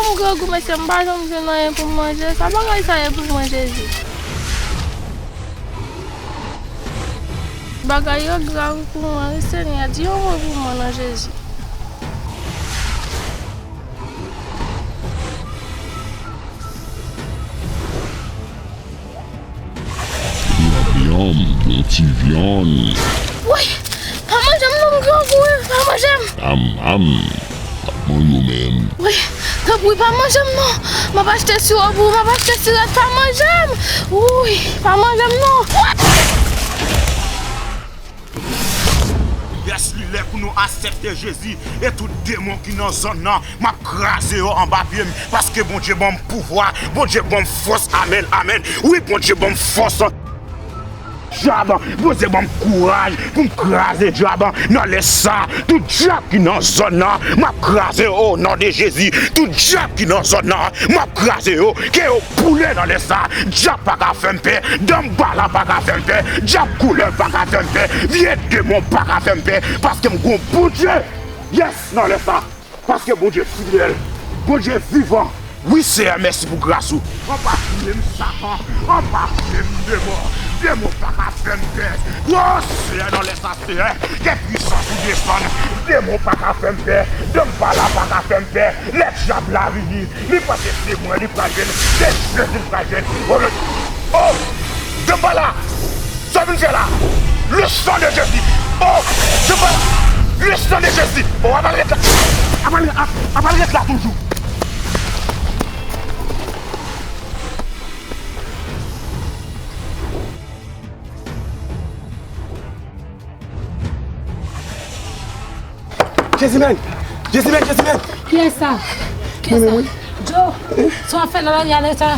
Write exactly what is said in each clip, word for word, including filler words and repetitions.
Yon grangou, mesye, m pa janm jwenn anyen pou m manje. Sa bagay sa ye pou mwen, Jezi? Bagay yo grav pou mwen, wi, Senyè. Di yon mo pou mwen, non Jezi. Byanm, byanm, bon ti vyann. Woy, pa manje m non, m grangou, wi, pa manje m. Am, am, ap manje w menm. Woy, tanpri, pa manje m non. M ap achte siwo pou ou, m ap achte sirèt, pa manje m. Woy, pa manje m non. Yes, li lè pou nou aksepte Jezi e tout demon ki nan zòn nan, m ap kraze yo anba pye m, paske Bondye ban m pouvwa, Bondye ban m fòs, amèn, amèn. Wi, Bondye ban m fòs. Dyab, Bondye ban m kouraj pou m kraze dyab nan lè sa. Tout dyab ki nan zòn nan, m ap kraze yo o non de Jezi. Tout dyab ki nan zòn nan, m ap kraze yo. Ke yo boule nan lè sa. Dyab pa ka fè m pè. Danmbala pa ka fè m pè. Dyab koulèv pa ka fè m pè. Vye demon pa ka fè m pè. Paske m gon Bondye. Yes, nan lè sa. Paske Bondye fidèl. Bondye vivan. Wi, Seyè, mèsi pou gras ou. Anba pye m, Satan. Anba pye m, demon. Demon pa ka fè m pè. O, Seyè, nan lè sa, Seyè, ke pwisans ou desann. Demon pa ka fè m pè. Danmbala pa ka fè m pè. Lè dyab la vini, li panse se mwen li pral jwenn. Se Jezi li pral jwenn. O, Danmbala! Sa w vin fè la? Le sang de Jésus! O, Danmbala! Le sang de Jésus! O, a pral ret la! A pral, a, a pral ret la toujou! Jezimèn! Jezimèn! Jezimèn! Kiyès sa? Kiyès sa? Mwen menm, wi. Joe, sa w ap fè nan lari a lè sa?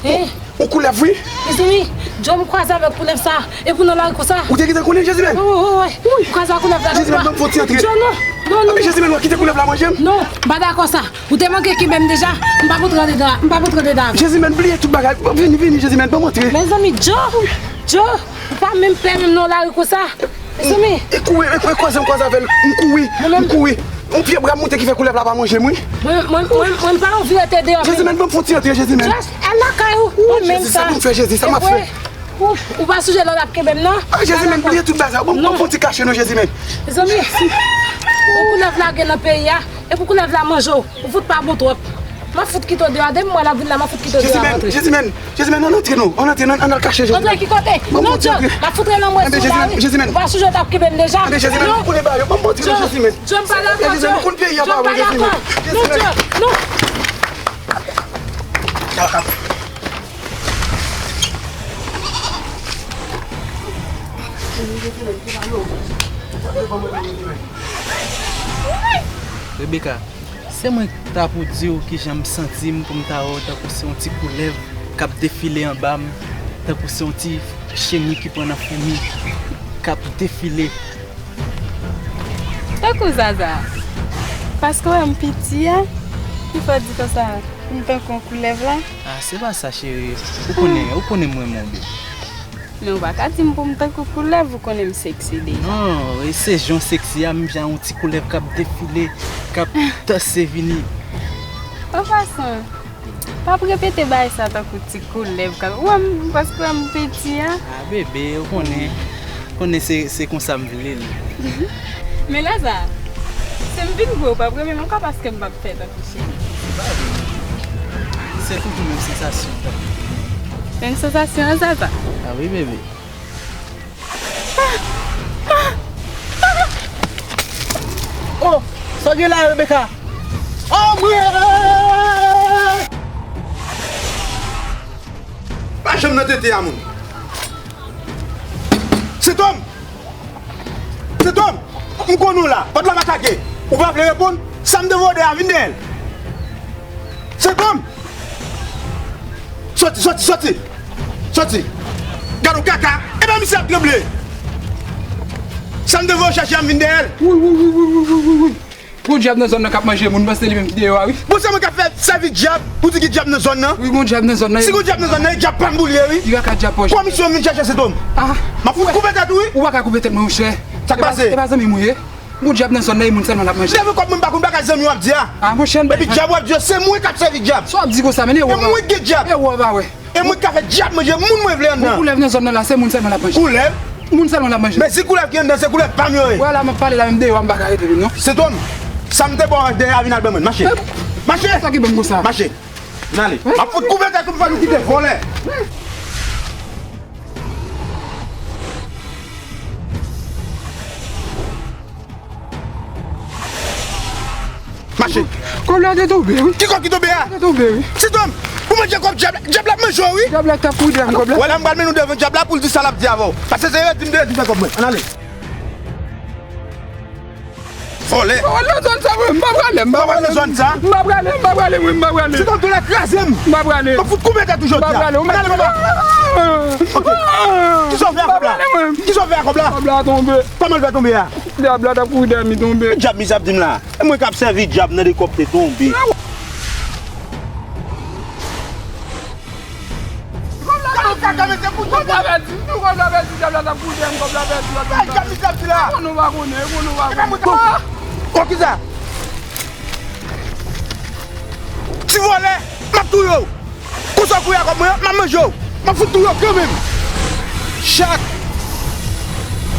Hein? Yon koulèv, wi. Mezanmi, Joe, m kwaze avèk koulèv sa. Epi w nan lari konsa? Ou te gentan konnen, Jezimèn? Wi, wi, wi, wi. M kwaze ak koulèv la. Jezimèn, ban m fon ti antre. Joe, non. Non, non, non. Jezimèn, w ap kite koulèv la manje m? Non, m pa dakò sa. Ou te manke kenbe m deja. M p ap antre anndan. M p ap antre anndan. Jezimèn, bliye tout bagay. Vini, vini, Jezimèn, ban m antre. Mezanmi, Joe, Joe, ou pa menm pè menm nan lari konsa. Mezanmi. E kouri, e, e kwaze m kwaze avè l. M kouri, m kouri. Yon pye bra m moute ki fè koulèv la pa manje m, wi. Mwen, mwen, mwen, mwen pa anvi rete deyò menm. Jezimèn, ban m fon ti antre, Jezimèn. Just al lakay ou. Ou menm sa. Jezi, sa pou m fè, Jezi, sa m ap fè? Ou, ou pa sonje lè w t ap kenbe m nan? Ah, Jezimèn, bliye tout bagay. Ban m, ban m fon ti kache non, Jezimèn. Mezanmi, pou koulèv la gen nan peyi a, e pou koulèv la manje w, ou fout pa bon twòp. M ap fout kite w deyò, depi m wè l ap vin la, m ap fout kite w deyò, al antre. Jezimèn, Jezimèn, ann antre non, ann antre non, ann al kache, Jezimèn. Antre ki kote? Non, Joe, m ap fout rele anmwès sou lari. Jezimèn, ou pa sonje w t ap kenbe m deja? Jezimèn, ou konnen bagay yo, ban m di non, Jezimèn. Joe, m pa dakò, Jezimèn, ou konn peyi a pa bon, Jezimèn. Jezimèn, ou konn peyi a pa bon, Jezimèn. Non, Joe, non. Rebecca, se mwen k ta pou di w kijan m santi m pou m ta wè w tankou se yon ti koulèv k ap defile anba m, tankou se yon ti cheni ki pran nan foumi k ap defile. Tankou Zaza, paske w wè m piti a, ki fè w di konsa m tankou yon koulèv la? Ah, se pa sa, cheri. Ou konnen, ou konnen m renmen w, baby. Men ou pa ka di m pou m tankou koulèv, ou konnen m seksi deja. Non, e se jan w seksi a, menm jan yon ti koulèv k ap defile, k ap danse vini. Yon fason. P ap repete bagay sa tankou ti koulèv k ap, ou wè m, paske w wè m piti a. Ah, bebe, ou konnen, konnen se, se konsa m vle l. Men Zaza, si m vin gwo, ou p ap renmen m ankò paske m p ap fè tankou cheni. Se pa vre. Se toujou menm sansasyon tankou. Menm sansasyon an, Zaza? Ah wi, bebe. Oh, sa w gen la, Rebecca? Oh, mwen! Pa janm nan tete a, moun. Sentòm! Sentòm! M konn ou la. Pòt la pa kake. Ou pa vle reponn? Sa m te voye dèyè a, vin dèyè l. Sentòm! Soti, soti, soti! Soti! Gade w kaka! Epa misye ap tranble! Sa m te voye w chache a, m vin dèyè l! Wi, wi, wi, wi, wi, wi, wi, wi. Gon dyab nan zòn nan k ap manje moun, m panse li menm ki deyò a, wi. Bon, se mwen k ap fè sèvis dyab, ou di ki dyab nan zòn nan? Wi, gon dyab nan zòn nan. Si gon dyab nan zòn nan, e dyab pa m pou l ye, wi. Li kaka dyab pòch. Kòm misye vin chache Sentòm. Ah. M ap fout koupe tèt ou, wi. Ou pa ka koupe tèt mwen, monchè. Sa k pase? E pa, e pa zanmi m ou ye. Gon dyab nan zòn nan, e moun sèlman l ap manje. Leve kòb mwen pa konn bagay zanmi w ap di a. Ah, monchè, epi dyab w ap di yo, se mwen k ap sèvi dyab. Sa w ap di konsa, men e wè w pa wè. E mwen k gen dyab. E wè w pa wè. E mwen k ka fè dyab manje moun mwen vle anndan. Gon koulèv nan zòn nan la, se moun sèlman l ap manje. Koulèv? Moun sèlman l ap manje. Men si koulèv ki anndan, se koulèv pa m yo ye. Wè la, m ap pale la, menm deyò a, m pa ka rete menm non. Se tòm. Sa m te ba w dèyè a vin al ban mwen. Mache. Mache. Sa ki ban m konsa? Mache. Vin ale. M ap fout koupe tèt ou pou fè nou kite vòlè. Mache. Kòb la te tonbe, wi. Ki kòb ki tonbe a? Te tonbe, wi. Sitom, ou manje kòb dyab la, dyab la ap manje w, wi. Dyab la t ap kouri dèyè m, kòb la. Wè la, m pral mennen w devan dyab la pou l di sa l ap di avè w. Paske se yo di m de di fè kòb mwen. Ann ale. Vòlè. M pa pral nan zòn sa, mwen. M pa prale, m pa prale. M pa prale nan zòn sa. M pa prale, m pa prale, mwen, m pa prale. Sitom, tou la kraze m. M pa prale. M ap fout koupe tèt ou jodi a. M pa prale, ou mèt. Ann ale, papa. Ok. Kisa w fè a kòb la? M pa prale, mwen. Kisa w fè a kòb la? Kòb la tonbe. Kòman l fè tonbe a? Dyab la t ap kouri dèyè m, li tonbe. Dyab misye ap di m la. E mwen k ap sèvi dyab nan de kòb te tonbe. Kòb la pèdi, kòb la pèdi, dyab la t ap kouri dèyè m, kòb la pèdi, dyab la. Dyab misye ap di la. Konnen w pa konnen, konnen w pa konnen. Kisa? Ti vòlè, m ap touye w. Konsa w kouri ak kòb mwen an, m ap manje w. M ap fout touye w kanmenm. Chat.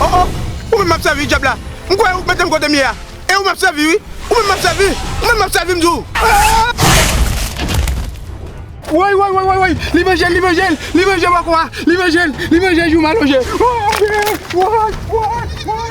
Oh, oh. Ou menm m ap sèvi dyab la. M kwè ou mete m kote m ye a. E ou m ap sèvi, wi. Ou menm m ap sèvi. Ou menm m ap sèvi, m di w. Woy, woy, woy, woy, woy. Li manje l, li manje l, li manje bòkò a. Li manje l, li manje jou m alonje. Woy, woy, woy, woy.